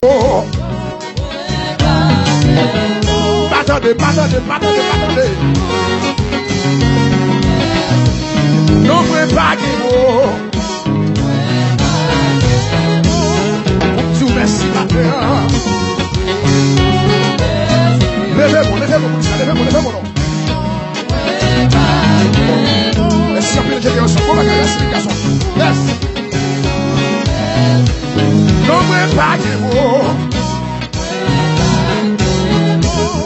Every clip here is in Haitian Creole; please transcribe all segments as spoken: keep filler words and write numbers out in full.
Oh. Pa tande, pa tande, pa tande, pa tande. Non mwen pa gen mo. Pou m di w mèsi maten an. Leve men w, leve men w, moun sa, leve men w, leve men w non. Mèsi anpil, Jezi, yon bon bagay, mèsi, gason. Yes. Non, mwen pa gen mo.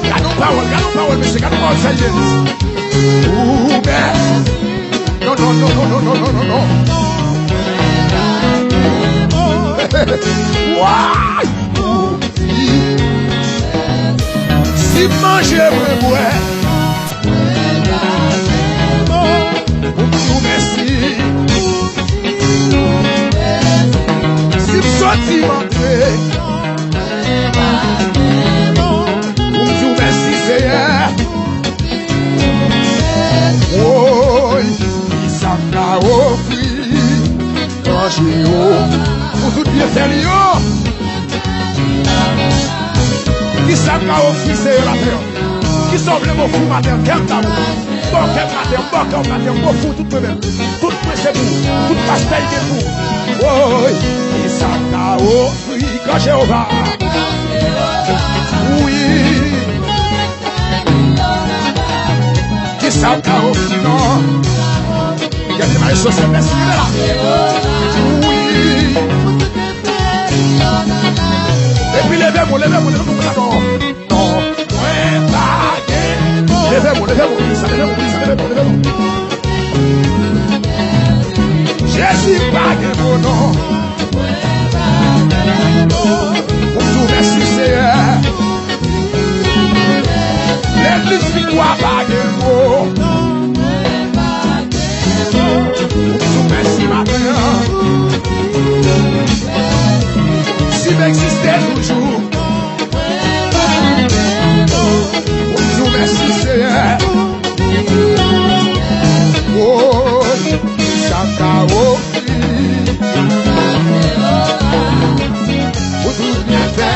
Gade yon pawòl, gade yon pawòl, mesye, gade yon pawòl, sa ye. Ou mèsi. Non, non, non, non, non, non, non, non, non. Why? Si m manje, mwen bwè, pou m di w mèsi. Si m soti, m antre, pou m di w mèsi, Seyè. Woy, kisa m ka ofri? Kan Jewova, pou tout byenfè li yo. Kisa m ka ofri Seyè maten an? Kisa w vle m ofri w maten an? Kè m ta pou ou. Ban kè m maten an, ban kè w maten an, m ofri w tout mwen menm. Tout mwen se pou ou. Tout pastè gen pou ou. Woy, kisa m ka ofri kan Jewova? Wi. Kisa m ka ofri non? Gade maestro, se mèsi la. Wi. Epi leve men w, leve men w, leve men w konsa non. Non, mwen pa gen. Leve men w, leve men w, leve men w, leve men w. Jezi pa gen mo non. Pou m di w mèsi, Seyè. Legliz Viktwa pa gen mo. Pou m di w mèsi maten an. Si m egziste toujou. Pou m di w mèsi, Seyè. Oh, sa ka ofri. Pou tout byenfè.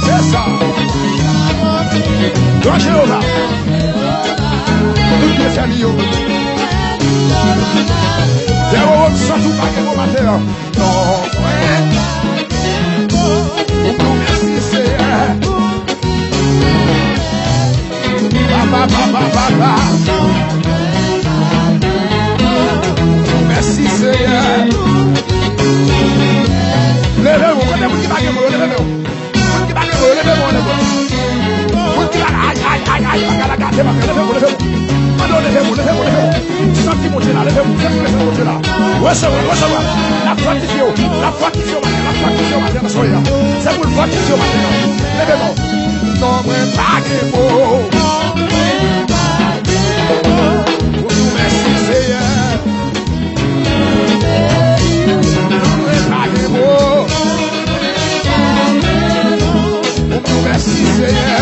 Se sa. Glwa Jewova. Pou tout byenfè li yo. Lè w santi w pa gen mo maten an. Non, mwen. Pou mèsi, Seyè. Papa, papa, papa. Mèsi, Seyè. Leve men w, kote moun ki pa gen mo yo, leve men w. Moun ki pa gen mo yo, leve men w, leve men w. Moun ki pa, ay, ay, ay, ay, pa ka lagate, pa ka, leve men w, leve men w. Mande w leve men w, leve men w, leve men w. Santi Bondye la, leve men w, santi prezans Bondye la. Resevwa, resevwa. L ap fòtifye w, l ap fòtifye w maten, l ap fòtifye w maten nan soyè a. Se pou l fòtifye w maten an. Leve men w. Non, mwen pa gen mo. Pou di w mèsi, Seyè. Mwen pa gen mo. Pou di w mèsi, Seyè.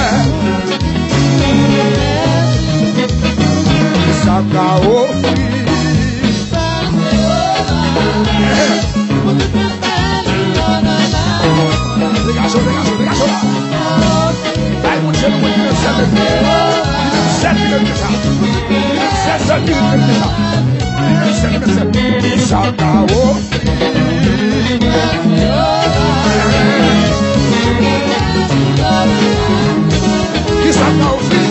Sa ka ofri. Degaje w, degaje w, degaje w la. Bay Bondye lwe, li menm sèl li merite. Li menm sèl li merite sa. Li menm sèl, sèl li merite sa. Li menm sèl, li menm sèl. Kisa m ka ofri? Kisa m ka ofri?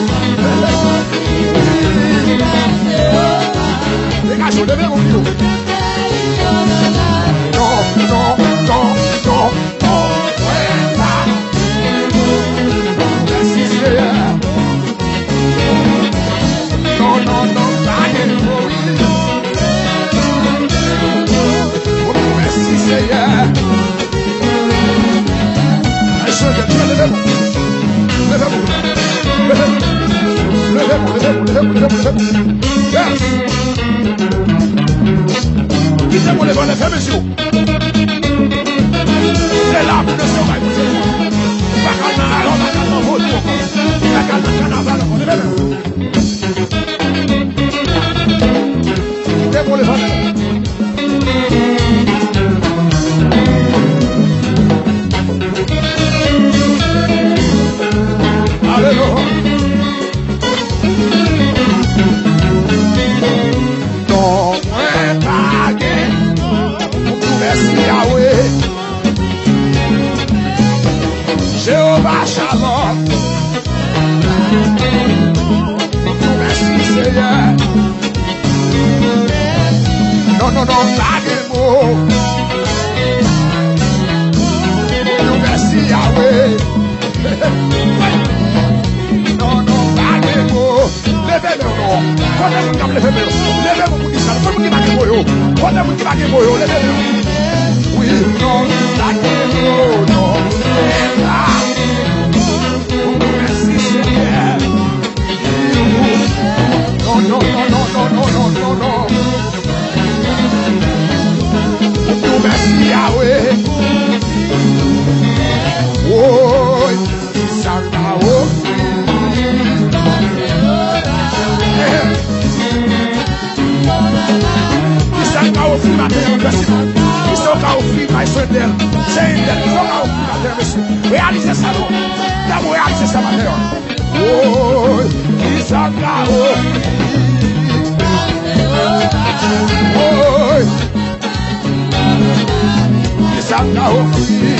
Degaje w, leve men w pi wo. Non, non, non, non, non. Mwen pa. Mèsi, Seyè. Non, non, non, pa gen mouri. Oh, mèsi, Seyè. Ay, Seyè, Seyè, leve men w. Leve men w. Leve men w. Leve men w, leve men w, leve men w, leve men w. Yes. Kite mwen leve, leve men w. Se la pou mesye bay pou Jezi. Pa ka nan lalò, pa ka nan vodou ankò. Pa ka nan kanaval ankò. Leve men w. Kite mwen leve. Shalom. Mèsi, Senyè. Non, non, non, pa gen mo. Mèsi, Yahweh. Non, non, pa gen mo. Leve men w non. Kote moun k ap leve men yo? Leve men pou ki sa? Kote moun ki pa gen mo yo? Kote moun ki pa gen mo yo? Leve men w. Wi, non, pa gen mo, non. Mèsi, Senyè. Non, non, non. Mèsi, Yahweh. Woy. Kisa m ka ofri? Kisa m ka ofri maten an, Jessica? Kisa w ka ofri bay Sendèl? Sendèl, kisa w ka ofri maten an, mesye? Reyalize sa non. Dam, reyalize sa maten an. Woy, kisa m ka ofri? Woy. Kisa m ka ofri?